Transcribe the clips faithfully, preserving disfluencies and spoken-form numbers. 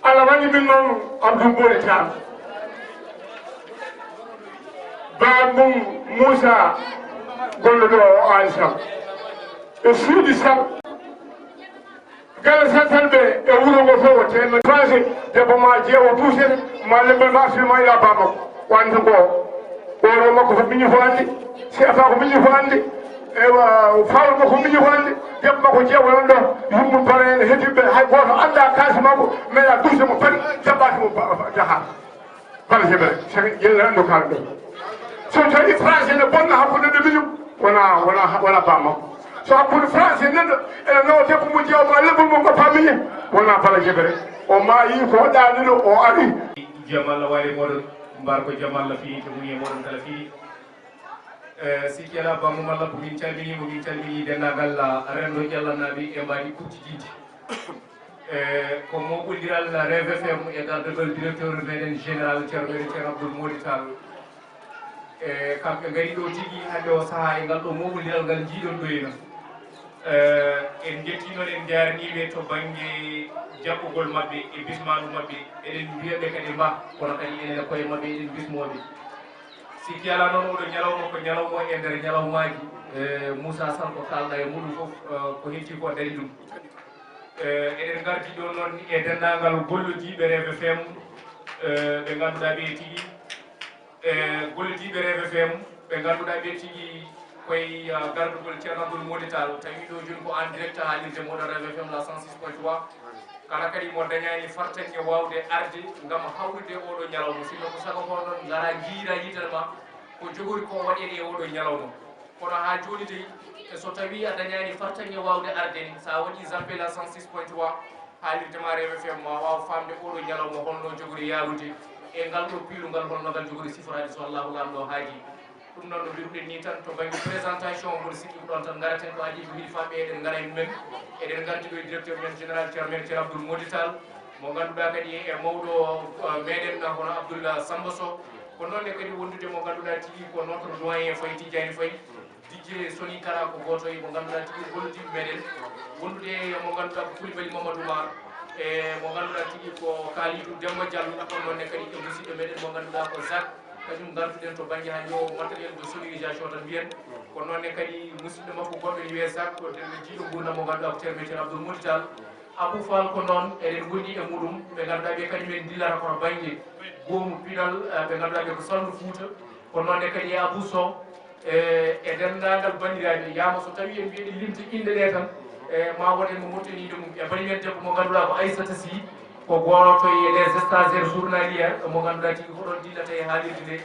Allah waɗi min noon Abdou Boy Tall. Baa mum Moussa gonɗo ɗo o Aïssa. E suuɗi Sal. Galle Sal Sal ɓe e wuro ngo fof o teemedde. Français, debbo ma jeewo tuusere, ma lembel ma asiri ma ila baa makko. Wonde ko ɓooro makko ko miñi fof anndi, seefa ko miñi fof anndi, ewa, fawol makko miñi fof anndi, debbo makko jeewo non ɗo, yummum bara en heddiɓe, hay gooto annda kaasi makko, meeɗa duusde mo pari, jaɓɓaade mo ba-, ba-, jaha. Bala heɓere, saka yella anndo kala ɗo. So tawi français ne bonna hakkunde ɗo miñum, wona, wona, wona baa makko. So hakkunde français neɗɗo, ene nawa debbo mum jeewo ma lembol mum ko pamiye, wona bala heɓere. O maayi ko ɗaani ɗo, o ari. Jamal wari moɗon. Mbar ko jam Allah fini to muni e moɗon kala fini. Eh, sikki ala bammo malla ko min calmini mo, min calmini denndaangal, ah, renndo Jallanaaɓe e mbaadi kuccitidde. Eh, ko moɓondiral Rewɓe F M e gardagol directeur meɗen général Ceerno meɗen Ceerno Abdoul Mody Tall. Eh, kamɓe ngari ɗo tigi hannde o sahaa e ngal ɗo moɓondiral ngal njiiɗon ɗo ena. Eh, en njetti noon, en njaarnii ɓe to bannge jaɓɓugol maɓɓe e bismaandu maɓɓe. Eɗen mbiya ɓe kadi mbah, kono kadi enen e koye maɓɓe eɗen bismoo ɓe. Sikki alaa noon, oɗo ñalawma ko ñalawma e nder ñalawmaaji. Eh, Moussa Sall ko kaalɗa e muɗum fof, eh, ko heddii ko dañi ɗum. Eh, eɗen ngardi ɗo noon e denndaangal gollodiiɓe Rewɓe F M, eh, ɓe ngannduɗaa ɓe tigi, e gollodiiɓe Rewɓe F M, ɓe ngannduɗaa ɓe tigi koye, ah, gardagol Ceerno Abdoul Mody Tall, tawi ɗo jooni ko en direct haalirde moɗon Rewɓe F M la cent six point trois. Kala kadi mo dañaani fartaŋŋe waawde arde ngam hawrude oɗo ñalawma, sinno ko sago ko noon ngara njiira yitere ma, ko jogori ko waɗeede e oɗo ñalawma. Kono haa jooni dey, e so tawii a dañaani fartaŋŋe waawde arde ni, so a waɗii zappel à cent six point trois, haalirde ma Rewɓe F M, ma waaw faamde oɗo ñalawma holno jogori yaarude, e ngal ɗo piilungal holno ngal jogori siforaade, so Allahu Laamɗo haajii. Ɗum noon no mbiruɗen ni tan, to bannge présentation, mboɗo sikki ko ɗoon tan ngaraten, ko adii ko hilifaaɓe, eɗen ngara e mumen, eɗen ngardi ɗo e directeur men général, Ceerno men Ceerno Abdoul Mody Tall, mo ngannduɗaa kadi e mawɗo, eh, meɗen, hono Abdoul Samba Sow. Ko noon ne kadi wondude mo ngannduɗaa tigi ko notre doyen Faye Tidiane Faye. Dijjire Soni Kara ko gooto e mo ngannduɗaa tigi gollodiiɓe meɗen. Wondude e mo ngannduɗaa ko Coulibaly Mamadou Mar, e mo ngannduɗaa tigi ko Kalidou Demba Diallo, kono noon ne kadi e musidɗo meɗen mo ngannduɗaa ko Zak, kañum ngarduɗen to bannge hannde o matériel de sonorisation tan mbiyen. Kono noon ne kadi musidɗo makko goɗɗo ne wiyee Zak, ko nder jiiɗo nguurndam mo ngannduɗaa ko Ceerno meɗen Abdoul Mody Tall. Abou Fall ko noon, eɗen ngondi e muɗum, ɓe ngannduɗaa ɓe kañum en dillata koto bannge goomu pinal, eh, ɓe ngannduɗaa ɓe ko Salndu Fuuta, kono noon ne kadi e Abou Sow, e, e denndaangal banndiraaɓe, yaama so tawii en mbiɗa limta innde ɗe tan, e, ma woɗen mo mottaniiɗo mum. E banii men debbo mo ngannduɗaa ko Aissata Sy, ko gooto e les stagiaires journalières, mo ngannduɗaa tigi ko ɗoon dillata e haalirde nde,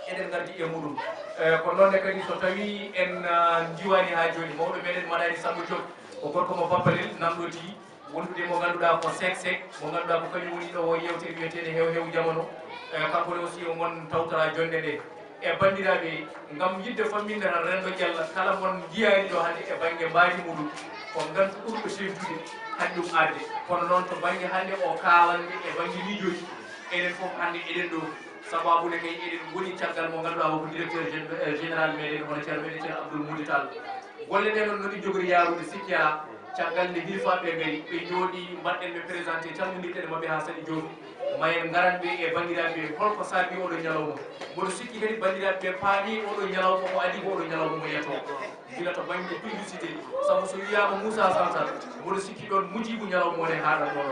eɗen ngardi e muɗum. E, ko noon ne kadi so tawii en, ah, ndiwaani haa jooni, mawɗo meɗen Madani Samba Diop, ko gorko mo Bappalel, nanɗo tigi, wondude mo ngannduɗaa ko Seek Seek, mo ngannduɗaa ko kañum woni ɗo o yeewtere wiyeteende hew hew jamano. E, kanko ne aussi o mon tawtora jonnde nde. E banndiraaɓe, ngam yiɗde famminde tan renndo Jalla, kala mon njiyaani ɗo hannde e bannge mbaadi muɗum, ko ngantu ɓurɗo teddude hannde ɗum arde. Kono noon to bannge hannde o kaalanɗe e bannge miijooji, enen fof hannde eɗen ɗo. Sababu ne kay eɗen ngoni caggal mo ngannduɗaa o ko directeur gén-, eh, général meɗen, hono Ceerno meɗen Ceerno Abdoul Mody Tall. Golle ɗe noon no ɗi njogori yaarude, sikki alaa, caggal nde hilifaaɓe ngari, ɓe njooɗi, mbaɗɗen ɓe présenté, calminirɗen maɓɓe haa saɗi jooni. Ma en ngaran ɓe e banndiraaɓe ɓe, holko saabi oɗo ñalawma? Mboɗo sikki kadi banndiraaɓe ɓe paami oɗo ñalawma ko adii ko oɗo ñalawma mo yetoo. Gila to bannge publicité, sabu so wiyaama Moussa Sall Sall, mboɗo sikki ɗoon mujiibu ñalawma o ne haaɗat ɗoon.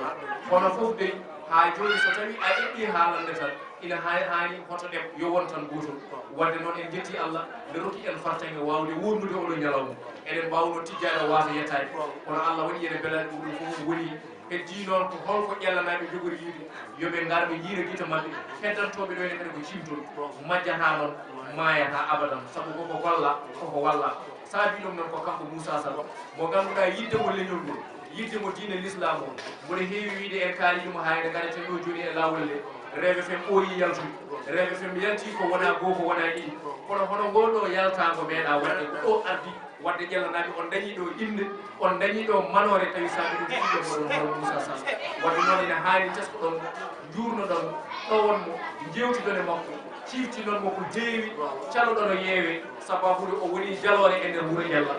Kono fof dey, Haa jooni, so tawii a eɓɓii haalande tan, ina haa-, haani hoto ɗeɓ, yo won tan gootol. Waɗde noon, en njettii Allah nde rokki en fartaŋŋe waawde wuurnude oɗo ñalawma. Eɗen mbaawno tijjaade waasa yettaade, kono Allah waɗi en e belaaɗe ɗum ɗum fof woni. Heddii noon ko holko ƴellanaaɓe njogori yiide, yo ɓe ngar ɓe njiira gite maɓɓe, heddantooɓe ɗo ene kadi ko ciimtol, majjataa noon, maayataa abadan, sabu koko golla, koko walla. Saabii ɗum noon ko kanko Moussa Sall, mo ngannduɗaa yiɗde mo leñol ngol, yiɗde mo diine Lislaam o, mboɗo heewi wiyde en kaali ɗum haa ene ngaretenoo jooni e laawol nde, Rewɓe F M ɓooyi yaltude, Rewɓe F M yaltii ko wonaa goo, ko wonaa ɗiɗi, kono hono ngoo ɗoo yaltaango meeɗaa waɗde, ko ɗoo ardi waɗde ƴellanaaɓe, on ndañii ɗoo innde, on ndañii ɗoo manoore, tawi saabii ɗum ɗum ɗon mboɗon hono Moussa Sall. Waɗde noon ene haani teskoɗon, njuurnoɗon, ɗowon mo, njeewtidon e makko, ciiftinon mo ko heewi, caloɗon o yeewe, sababude o woni jaloore e nder wuro Ƴella.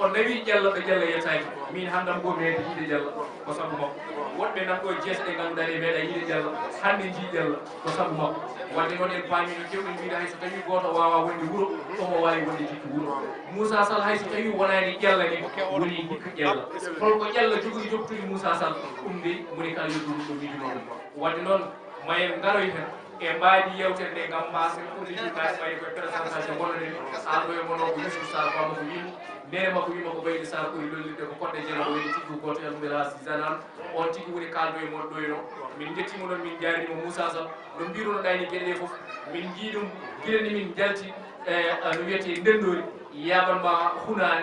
O nawi Ƴella ɗo Ƴella yettaaki. Min hanndam goo meeɗa yiide Ƴella ko sabu makko. Woɗɓe nan ɗo jeese ɗe ngannduɗaa ɗe meeɗa yiide Ƴella, hannde njii Ƴella ko sabu makko. Waɗde noon en paami no keewɗen wiyde hay so tawii gooto waawaa wonde wuro, omo waawi wonde jikki wuro. Moussa Sall hay so tawii wonaani Ƴella ne, woni jikki Ƴella. Holko Ƴella jogori jokkude Moussa Sall? Ɗum dey moni kala yo ɗum ɗo miijunoo ɗum. Waɗde noon, ma en ngaroy tan e mbaadi yeewtere nde ngam mbaasen ɓurde juuɗaade ɓayde koye présentation wonande mi. Alɗo e mon o ko Youssouf Sarr, bamma ko wiimo, neene makko wiima ko Baydi Sarr, ɓuri lollirde ko Kodde Jeeno, o woni tiggu gooto e almuɓe Laasi Zanaan. On tigi woni kaaldo e mon ɗo eno. Min njettiima noon, min njaariima Moussa Sall. No mbirunoɗaa ni geɗe ɗe fof, min njii ɗum gila ni min njalti, e, no wiyetee ndenndoori, yaɓan ma hunaani.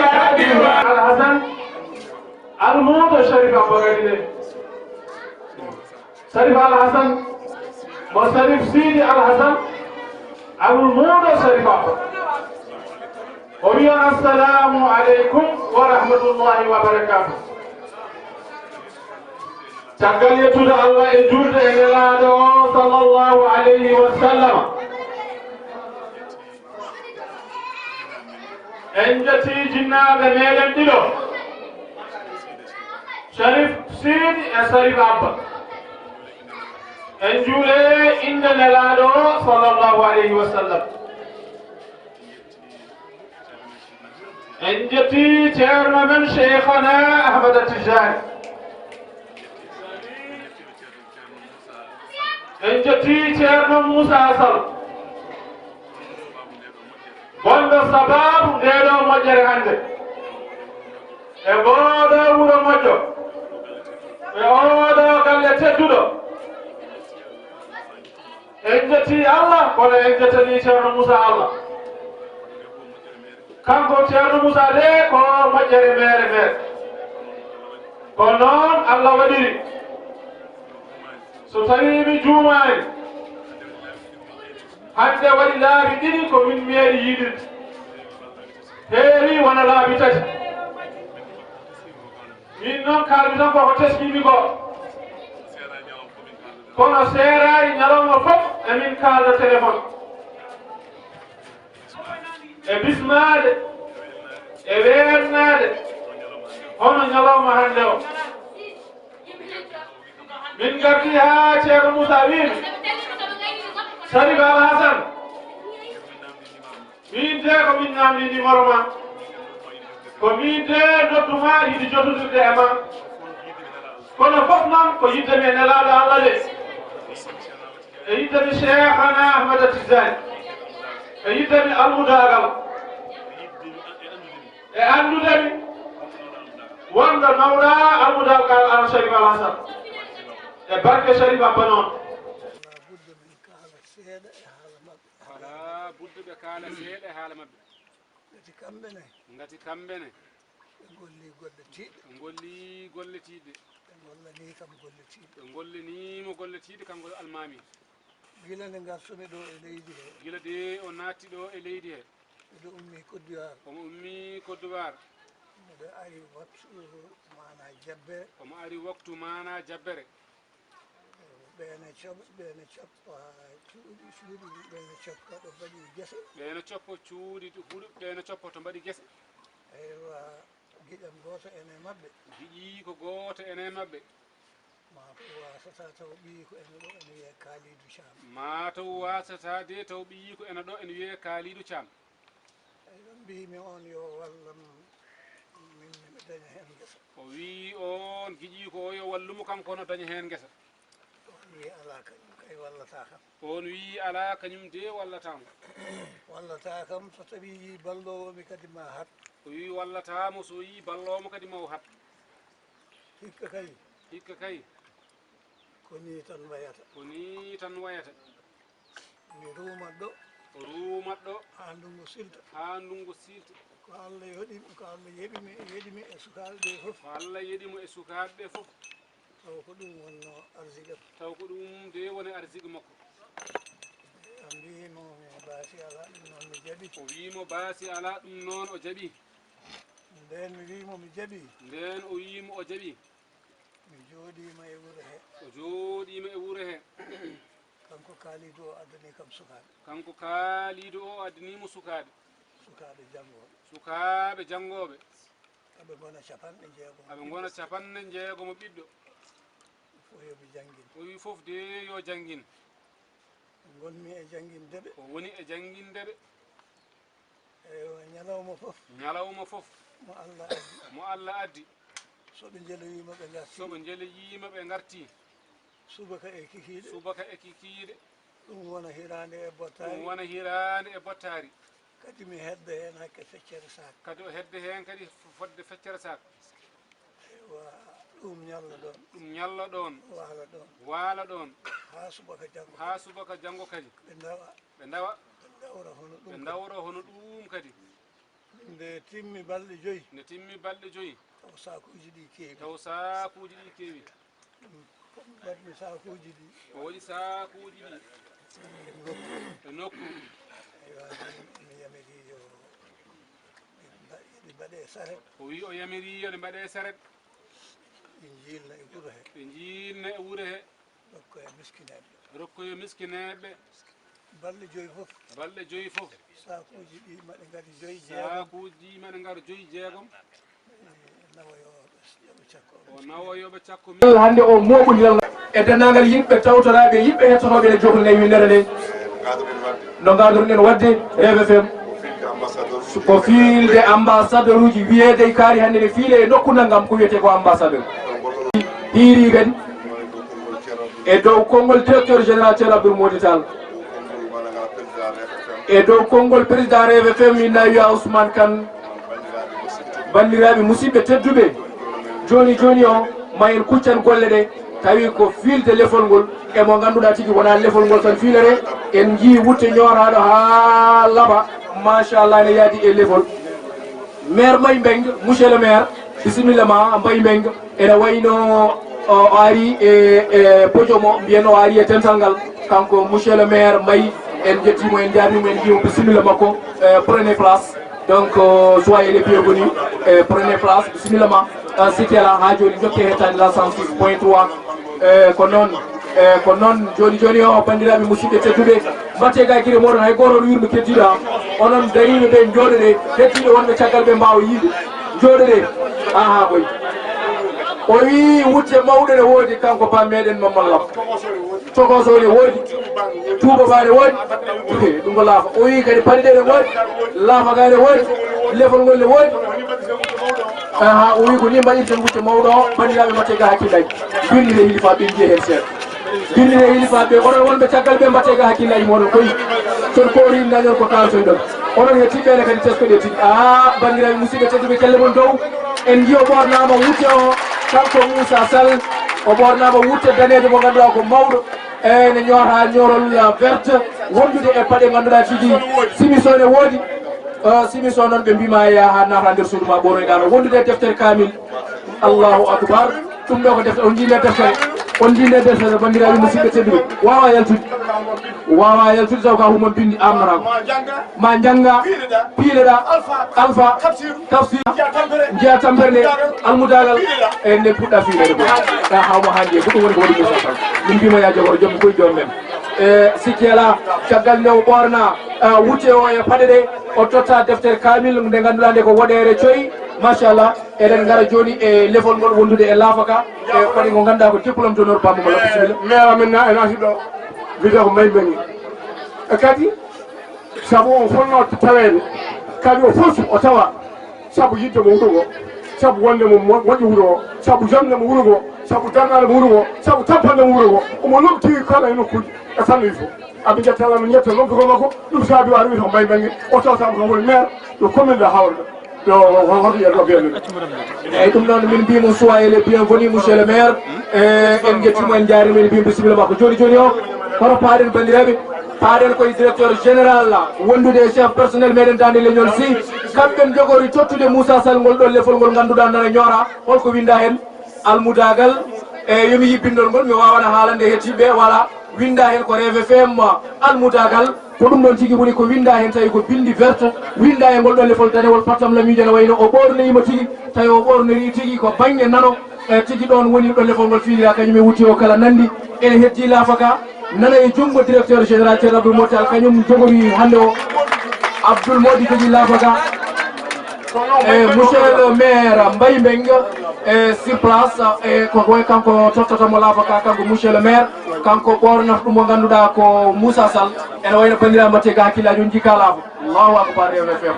Alhasan Almuudo Sharif Abba kadi ne. Sharif Alhasan, mo Sharif Sidi Alhasan, Almuudo Sharif Abba. O wiyan, "Assalamu aleykum wa rahmatullahi wa barakatuh." Caggal yettude Allah e juulde e Nelaaɗo o, sallallahu alayhi wa sallam, en njetti jinnaaɓe meɗen ɗiɗo, Sharif Sidi e Sharif Abba. En juule innde Nelaaɗo o, sallallahu alayhi wa sallam. En njetti ceerno men Cheikhana Ahmada Tijani. En njetti ceerno Moussa Sall, gonɗo sababu nde ɗo moƴƴere hannde. E ngoo ɗo wuro moƴƴo, e oo ɗo galle tedduɗo, en njetti Allah, kono en njettani ceerno Moussa Allah. Kanko ceerno Moussa de ko moƴƴere meere meere. Ko noon Allah waɗiri. So tawii mi juumaani, hannde waɗi laabi ɗiɗi ko min meeɗi yiidirde. Heewi wona laabi tati. Min noon kaalmi tan koko teskimi ko. Kono seeraani ñalawma fof emin kaalda téléphone. E bismaade, e weernaade, hono ñalawma hannde o. Min ngardi haa ceerno Moussa wiimi, Sharif Alhasan, min de ko min namdi numéro ma. Ko min de noddu ma yiɗi jotondirde e ma. Kono fof noon ko yiɗde mi e Nelaaɗo Allah de. E yiɗde mi Cheikhana Ahmada Tijani. E yiɗde mi almudaagal. E anndude mi wonɗo nawɗa almudaagal an Sharif Alhasan. E barke Sharif Abba noon. Ɓurduɓe kaala seeɗa e haala maɓɓe. Ngati kamɓe ne. Ngati kamɓe ne. Ɓe ngolli golle tiiɗɗe. Ɓe ngolli golle tiiɗɗe. Ɓe ngollanii kam golle tiiɗɗe. Ɓe ngollanii mo golle tiiɗɗe, kanko almaami. Gila nde ngartumi ɗo e leydi he. Gila de o naatti ɗo e leydi he. Miɗo ummi Kodduwaar. Omo ummi Kodduwaar. Miɗo ari waktu maana jabbere. Omo ari waktu maana jabbere. Ɓeene coɓ-, ɓeene coppa cuuɗi, cuuɗi, ɓeene coppa ɗo mbaɗi gese. Ɓeene coppa cuuɗi, huɗo, ɓeene coppa to mbaɗi gese. Eywa, giƴam gooto ene maɓɓe. Giƴi ko gooto ene maɓɓe. Maa taw waasata taw ɓiyiiko ene ɗo ene wiyee Kaaliidu Caam. Maa taw waasata de taw ɓiyiiko ene ɗo ene wiyee Kaaliidu Caam. Eywa, mbiimi on yo wallam, min mi daña heen ngesa. O wii on giƴiiko o yo wallumo kanko no daña heen ngesa. On wii alaa, kañum kay wallataa kam. On wii alaa, kañum de wallataa mo. Wallataa kam so tawii yii balloowo mi kadi ma hat. O wii wallataa mo so yii balloowo mo kadi ma o hat. Hikka kay. Hikka kay. Ko nii tan wayata. Ko nii tan wayata. Mi ruumat ɗo. O ruumat ɗo. Haa ndunngu silta. Haa ndunngu silta. Ko Allah yoɗi, ko Allah yeɗi mi, yeɗi mi e sukaaɓe ɓe fof. Ko Allah yeɗi mo e sukaaɓe ɓe fof. Taw ko ɗum wonnoo arsike am. Taw ko ɗum de woni arsike makko. A mbiimo mi baasi alaa, ɗum noon mi jaɓi. O wii mo baasi alaa, ɗum noon o jaɓi. Ndeen mi wii mo mi jaɓi. Ndeen o wii mo o jaɓi. Mi jooɗiima e wuro he. O jooɗiima e wuro he. Kanko Kaaliidu o addanii kam sukaaɓe. Kanko Kaaliidu o addanii mo sukaaɓe. Sukaaɓe janngooɓe. Sukaaɓe janngooɓe. Aɓe ngona capanɗe jeegomo. Aɓe ngona capanɗe jeegomo ɓiɗɗo. Fof yo ɓe janngin. O wii fof de yo janngin. Ngonmi e jannginde ɓe. O woni e jannginde ɓe. Eywa, ñalawma fof. Ñalawma fof. Mo Allah addi. Mo Allah addi. So ɓe njeloyiima ɓe ngartii. So ɓe njeloyiima ɓe ngartii. Subaka e kikiiɗe. Subaka e kikiiɗe. Ɗum wona hiraande e bottaari. Ɗum wona hiraande e bottaari. Kadi mi hedda heen hakke feccere saak. Kadi o hedda heen kadi fodde feccere saak. Eywa, ɗum ñalla ɗoon. Ɗum ñalla ɗoon. Waala ɗoon. Waala ɗoon. Haa subaka janngo. Haa subaka janngo kadi. Ɓe ndawa. Ɓe ndawa. Ɓe ndawra hono ɗum. Ɓe ndawra hono ɗum kadi. Nde timmi balɗe joyi. Nde timmi balɗe joyi. Taw saakuuji ɗi keewi. Taw saakuuji ɗi keewi. Ɗum fof mbaɗmi saakuuji ɗi. O waɗi saakuuji ɗi. E nokku. E nokku. Eywa, mi yamiri yo ɗi mba-, ɗi mbaɗe saret. O wii o yamiri yo ɗi mbaɗe saret. Ɗi njiilna e wuro he. Ɗi njiilna e wuro he. Rokkoya miskineeɓe. Rokkoya miskineeɓe. Balɗe joyi fof. Balɗe joyi fof. Saakuuji ɗi maɗi ngari joyi jeegom. Saakuuji ɗi maɗi ngari joyi jeegom. Eh, nawoyooɓe, yoɓe cakko. O nawoyooɓe cakko mi. Hannde o mooɓondiral e denndaangal yimɓe tawtoraaɓe, yimɓe hettotooɓe e Jokalante winndere nde. No ngadorɗen waɗde Rewɓe F M. Ko fiilde ambassadeur uji wiyeede e kaari hannde ne fiile e nokku nanngam ko wiyetee ko ambassadeur. Hiiri ɓen. E dow konngol directeur général Ceerno Abdoul Mody Tall. E dow konngol président Rewɓe F M, mi nawi Ousmane Kane. Banndiraaɓe musidɓe tedduɓe, jooni jooni o, ma en kuccan golle ɗe, tawi ko fiilde lefol ngol, e mo ngannduɗaa tigi wonaa lefol ngol tan fiilere, en njii wutte ñooraaɗo haa laaɓa, machallah, ne yaadi e lefol. Maire Mbaye Mbengue, monsieur le maire, bisimilla ma, Mbaye Mbengue. Ene wayno o, o ari e, e podium o, mbiyen o ari e dental ngal. Kanko, monsieur le maire Mbaye, en njettii mo, en njaarnii mo, en mbiyii mo bisimilla makko, e, prenez place. Donc, euh, soyez les bienvenus, e, prenez place, bisimilla ma. Euh, Sitela, haa jooni, njokke hettaade la cent six point trois. E, ko noon, e, ko noon, jooni jooni o, banndiraaɓe musidɓe tedduɓe, mbaɗtee ga gire mooɗon, hay gooto on wirdu keddiiɗo am. Onon dariiɓe ɓe, njooɗoɗee, heddiiɓe wonɓe caggal ɓe mbaawa yiide. Njooɗoɗee. Aha, koy. O wii wutte mawɗo ne woodi, kanko ba meɗen Mamman Lam. Tokoso ne woodi. Tuuba ba ne woodi. Ɗum ko laafa. O wii kadi paɗe ɗe ne woodi. Laafa ga ne woodi. Lefol ngol ne woodi. Aha, o wii ko ni mbaɗirten wutte mawɗo o, banndiraaɓe, mbaɗtee ga hakkillaaji. Binndire hilifa ɓe njiya heen seeɗa. Binndire hilifa ɓe, onon wonɓe caggal ɓe, mbaɗtee ga hakkillaaji mooɗon koy. Ton ko ori dañon ko kaalton ɗon. Onon he tiɓɓere kadi tesko ɗe tiɗi. Ah, banndiraaɓe musidɓe tedduɓe, kelle mon dow. En njiyo ɓoornaama wutte o, kanko Moussa Sall. O ɓoornaama wutte daneejo mo ngannduɗaa ko mawɗo. Eyyi, ne ñoota ñoorol, uh, verte, wondude e paɗe ngannduɗaa tigi, simis o ne woodi. Uh, simis o noon ɓe mbiima yaha naata nder suudu ma ɓornoyɗaa ɗo, wondude e deftere kaamil. Allahu akbar. Ɗum ɗo ko deftere, on njii nde deftere, on njii nde deftere, banndiraaɓe musidɓe tedduɓe. Waawa yaltude, waawa yaltude taw ka humon binndi amnorako. Ma njannga, piileɗaa, alfa, tafsir, njiya tampere nde, almudaagal, e nde puɗɗa fiileede ko. Ka hawma hannde e goɗɗum woni ko waɗi Moussa Sall. Min mbiima ya jogoro joom koye joom men. E sikki alaa, caggal nde o ɓoorna, a, wutte o e paɗe ɗe, o totta deftere kaamil nde ngannduɗaa nde ko woɗeere coy. Machallah, eɗen ngara jooni e lefol ngol wondude e laafa ka, e paɗe ngo ngannduɗaa ko diplôme d'honneur Bamba mo lappi sibila. Maire amen na, en arti ɗo, wiyde ko Mbaye Mbengue. E kadi, sabu on fotno taweede, kadi o fof o tawa, sabu yidde mo wuro ngo, sabu wonde mo mo-, moƴƴo wuro o, sabu jonnde mo wuro ngo, sabu darnade mo wuro ngo, sabu tampande mo wuro ngo, omo lomtii kala e nokkuuji e fannuuji fof. Aɓe njetta Allah, min njetta lomtugol makko, ɗum saabi o ari wiyetee ko Mbaye Mbengue, o tawtaama ko woni maire de commune de Hawrata, ɗo hoto yeɗo biyande. Eyyi, ɗum noon min mbiimo soyez le bienvenu, monsieur le maire. E, en njettiima, en njaariima, en mbiimo bisimilla makko. Jooni jooni o, hoto paaɗen banndiraaɓe? Paaɗen koye directeur général wondude e chef personnel meɗen Daande Leñol Sy. Kamɓe njogori tottude Moussa Sall ngol ɗo lefol ngol ngannduɗaa nana ñoora. Holko winndaa heen? Almudaagal. E, yo mi yibbindol ngol, mi waawana haalande heɗtiiɓe, voilà. Winndaa heen ko Rêve F M, almudaagal. Ko ɗum ɗoon tigi woni ko winndaa heen, tawi ko binndi verte winndaa e ngol ɗo lefol danewol pattam lamiijo, ene wayno o ɓoornoyiima tigi, tawi o ɓoornorii tigi ko baŋnge nano. E, tigi ɗoon woni ɗo lefol ngol fiilira, kañum e wutte o kala nanndi. Ene heddii laafa ka nana e junngo directeur général Ceerno Abdoul Mody Tall, kañum jogori hannde o. Abdoul Mody jogii laafa ka. E, monsieur le maire Mbaye Mbengue, e, sur place, e, ko, ko kanko tottata mo laafa ka, kanko monsieur le maire, kanko ɓoornata ɗum mo ngannduɗaa ko Moussa Sall. Ene wayno banndiraaɓe mbaɗte ga hakkillaaji, on njii ka laafa. Allahu akbar, Rewmi F M.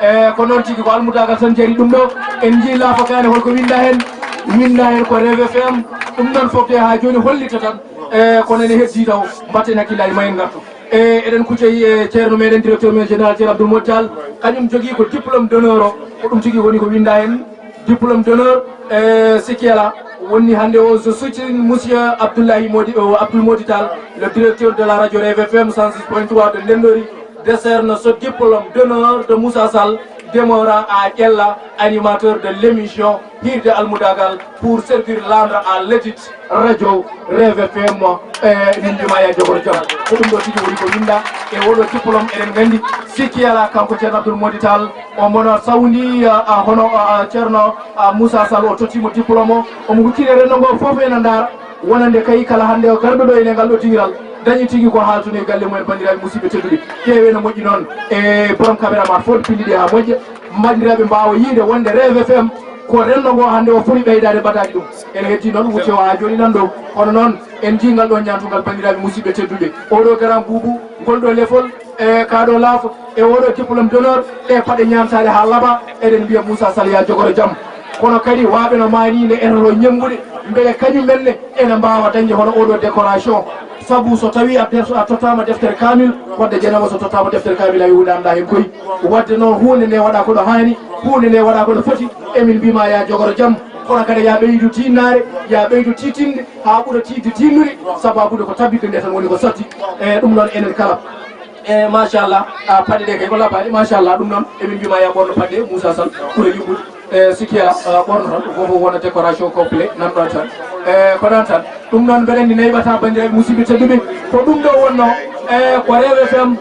E, ko noon tigi, ko almudaagal tan jari ɗum ɗo. En njii laafa ka ne, holko winndaa heen? Winndaa heen ko Rewmi F M. Ɗum noon fof de haa jooni hollita tan. E, kono ene heddii taw, mbaɗten hakkillaaji ma en ngartu. E, eɗen kuccoyi e ceerno meɗen, directeur men général Ceerno Abdoul Mody Tall, kañum jogii ko diplôme d'honneur o. Ko ɗum tigi woni ko winndaa heen, diplôme d'honneur. E, sikki alaa, woni hannde o, je soutiens monsieur Abdoulaye Mody, o, Abdoul Mody Tall, le directeur de la radio Rêve F M cent six point trois de Ndendori, décerne ce diplôme d'honneur de Moussa Sall, demeurant à Ƴella, animateur de l'émission Hiirde Almudaagal pour servir l'âme à l'édite radio Rêve F M, e, min mbiima ya jogoro jam. Ko ɗum ɗo tigi woni ko winndaa e oɗo diplôme, eɗen nganndi sikki alaa kanko Ceerno Abdoul Mody Tall, o mbono sawndi, a, a, hono, a, a, Ceerno, a, Moussa Sall, o tottiimo diplôme o, omo hucciri e renndo ngo fof ene ndaara, wonande kay kala hannde o garɗo ɗo ene ngal ɗo diwiral, dañi tigi ko haaltune e galle mumen, banndiraaɓe musidɓe tedduɓe. Ƴeewe no moƴƴi noon e borom caméraman fof, pinndi ɗi haa moƴƴa. Banndiraaɓe mbaawa yiide wonde Rêve F M ko renndo ngo hannde o foti ɓeydaade bataaji ɗum. Ene heddii noon wutte o haa jooni nan ɗo. Kono noon en njii ngal ɗo ñaantungal, banndiraaɓe musidɓe tedduɓe. Oɗo garan buubu, ngol ɗo lefol, e kaa ɗo laafa, e oɗo diplôme d'honneur, ɗe paɗe ñaantaade haa laaɓa, eɗen mbiya Moussa Sall ya jogoro jam. Kono kadi waaɓe no maani ne ene ro ñemmbude, mbele kañum men ne ene mbaawa dañde hono oɗo décoration. Sabu so tawii a def-, a tottaama deftere kaamil, wadde janama so tottaama deftere kaamil, a wiwde anndaa heen koy. Wadde noon huunde nde waɗa ko ɗo haani, huunde nde waɗa ko ɗo foti, emin mbiima ya jogoro jam. Kono kadi ya ɓeydu tiinnaare, ya ɓeydu tiitinde, haa ɓura tiiɗde tiiɗnude, sababude ko tabitde nde tan woni ko satti. E ɗum noon enen kala. E machallah, a, paɗe ɗe kay ko labbaɗe, machallah, ɗum noon emin mbiima ya ɓorno paɗe Moussa Sall ɓura yuɓɓude. E sikki alaa, a, ɓorno tan, ko fof wona décoration complet, nan ɗon tan. E ko ɗon tan. Ɗum noon mbeɗa anndi nayɓata banndiraaɓe musidɓe tedduɓe. Ko ɗum ɗo wonno, e ko Rêve F M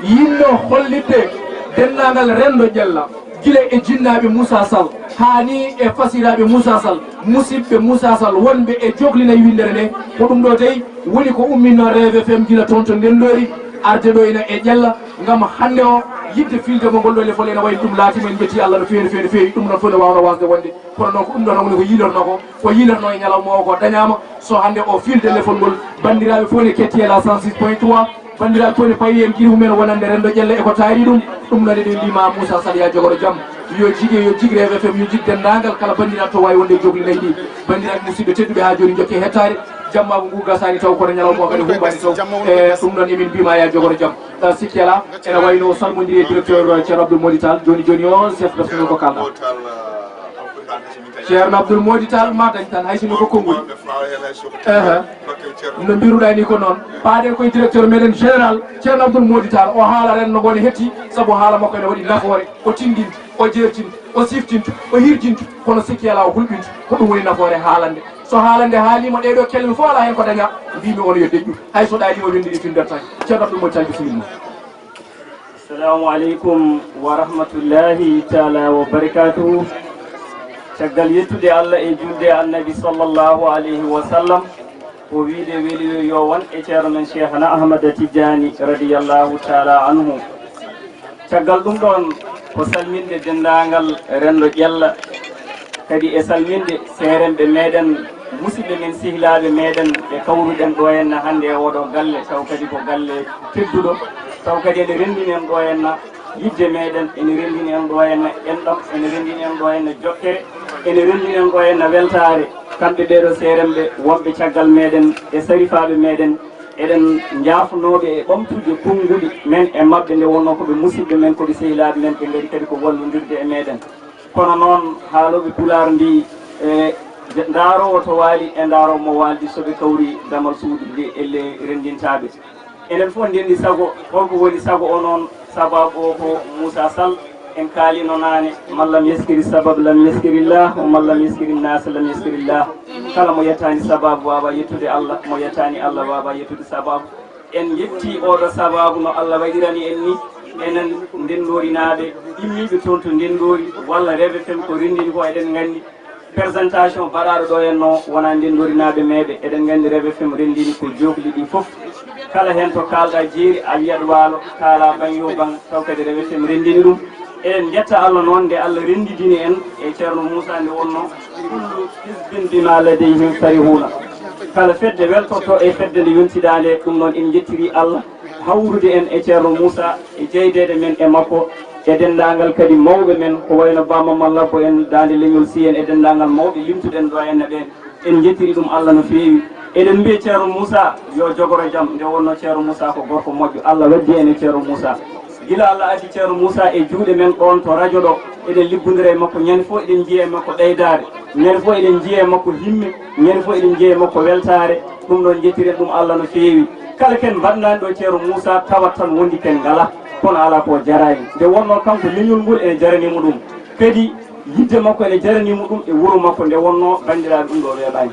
yinno hollitde denndaangal renndo Ƴella. Gila e jinnaaɓe Moussa Sall, haa ni e fasiraaɓe Moussa Sall, musidɓe Moussa Sall wonɓe e Joklinayi winndere nde, ko ɗum ɗo dey woni ko umminno Rêve F M gila toon to Ndenndoori, arde ɗo ina e Ƴella, ngam hannde o yiɗde fiilde mo ngol ɗo lefol ene wayi ɗum laatiima, en njetti Allah no feewi, no feewi, no feewi, ɗum noon fof ne waawno waasde wonde. Kono noon ko ɗum ɗo tan woni ko yiilorno ko, ko yiilorno e ñalawma o ko dañaama. So hannde o fiilde lefol ngol, banndiraaɓe fof ne ketti e la cent six point trois, banndiraaɓe fof ne payi en giri mumen wonande renndo Ƴella e ko taari ɗum. Ɗum noon eɗen mbiima Moussa Sall ya jogoro jam. Yo jige, yo jig Rêve F M, yo jig denndaangal kala banndiraaɗo to waawi wonde e Joklinayi ɗi. Banndiraaɓe musidɓe tedduɓe, haa jooni njokke hettaade. Jammaagu ngu gasaani taw kono ñalawma o kadi huuɓaani taw. E ɗum noon emin mbiima ya jogoro jam. Eh, sikki alaa, ene wayno o salmondiri e directeur, eh, Ceerno Abdoul Mody Tall. Jooni jooni o, chef personnel ko kaalɗa. Ceerno Abdoul Mody Tall ma dañ tan, hay sinno ko konngol. Ehe. No mbiruɗaa ni ko noon. Paaɗen koye directeur meɗen général, Ceerno Abdoul Mody Tall, o haala renndo ngo ne hetti, sabu haala makko ene waɗi nafoore, o tindinta, o jeertinta, o siftinta, o hirjinta, kono sikki alaa o hulɓinta. Ko ɗum woni nafoore haalande. So haalande haaliima, ɗee ɗoo kelme fof alaa heen ko dañaa, mbiymi on yo deƴƴu. Hay so ɗaaniima wonde ɗi finndata tan. Ceerno Abdoul Mody Tall, bisimilla. Assalamu aleykum wa rahmatullahi taala wa barakatuhu. Caggal yettude Allah e julde e Annabi sallallahu alayhi wa sallam, ko wiide weli yo won e ceerno men Cheikhna Ahmada Tijjani radiyallahu taala anhu. Caggal ɗum ɗoon, ko salminde denndaangal renndo Ƴella, kadi e salminde seeremɓe meɗen, musidɓe men, sehilaaɓe meɗen ɓe kawruɗen ɗo henna hannde e ooɗoo galle, taw kadi ko galle tedduɗo, taw kadi ene renndini en ɗo henna yiɗde meɗen, ene renndini en ɗo henna enɗam, ene renndini en ɗo henna jokkere, ene renndini en ɗo henna weltaare. Kamɓe ɓeeɗoo seeremɓe wonɓe caggal meɗen e sarifaaɓe meɗen, eɗen njaafnooɓe e ɓamtuuji konnguɗi men e maɓɓe nde wonnoo ko ɓe musidɓe men, ko ɓe sehilaaɓe men, ɓe ngari kadi ko wallondirde e meɗen. Kono noon, haalooɓe Pulaar mbii, e, ndaaroowo to waali e ndaaroowo mo waaldi, so ɓe kawri damal suudu ndi, elle renndintaa ɓe. Enen fof ndenndi sago, holko woni sago o noon? Sabaabu o ko Muusaa Sal, en kaaliino naane, "Man lam yaskiri sabab lam yaskirillah, wa man lam yaskiri naas lam yaskirillah." Kala mo yettaani sabaabu waawaa yettude Allah, mo yettaani Allah waawaa yettude sabaabu. En njettii ooɗo sabaabu no Allah waɗirani en ni, enen Ndenndorinaaɓe, immiiɓe toon to Ndenndori, walla Rewɓe F M ko renndini ko eɗen nganndi. Présentation baɗaaɗo ɗo henno wonaa Ndenndorinaaɓe meeɗe, eɗen nganndi Rewɓe F M renndini ko jookli ɗi fof. Kala heen to kaalɗaa jeeri, a wiyat waalo, kaalaa baŋ yo baŋ, taw kadi Rewɓe F M renndini ɗum. Eɗen njetta Allah noon nde Allah renndidini en e Ceerno Muusaa nde wonnoo, "Kullu hizbin bimaa ladayhim farihuuna." Kala fedde weltorto e fedde nde yontidaa nde, ɗum noon en njettirii Allah. Hawrude en e Ceerno Muusaa e jeydeede men e makko, e denndaangal kadi mawɓe men, ko wayno Ba Mamman Labbo en, Daande Leñol Sy en, e denndaangal mawɓe limtuɗen ɗo henne ɓeen. En njettiri ɗum Allah no feewi. Eɗen mbiya Ceerno Muusaa yo jogoro jam, nde wonnoo Ceerno Muusaa ko gorko moƴƴo. Allah waddi en e Ceerno Muusaa. Gila Allah addi Ceerno Muusaa e juuɗe men ɗoon to rajo ɗo, eɗen liggondira e makko ñande fof, eɗen njiya e makko ɓeydaare. Ñande fof eɗen njiya e makko himme, ñande fof eɗen njiya e makko weltaare. Ɗum ɗoon njettiren ɗum Allah no feewi. Kala ken mbaɗnaani ɗo Ceerno Muusaa, tawat tan wondi ken ngalaa, kono alaa ko jaraani. Nde wonnoo kanko leñol ngol ene jaranii mo ɗum. Kadi yiɗde makko ene jaranii mo ɗum e wuro makko, nde wonnoo banndiraaɓe ɗum ɗo weeɓaani.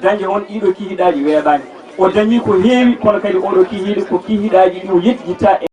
Dañde oon ɗiɗo kihiɗaaji weeɓaani. O dañii ko heewi, kono kadi oɗo kihiiɗo ko kihiɗaaji ɗi o yejjittaa e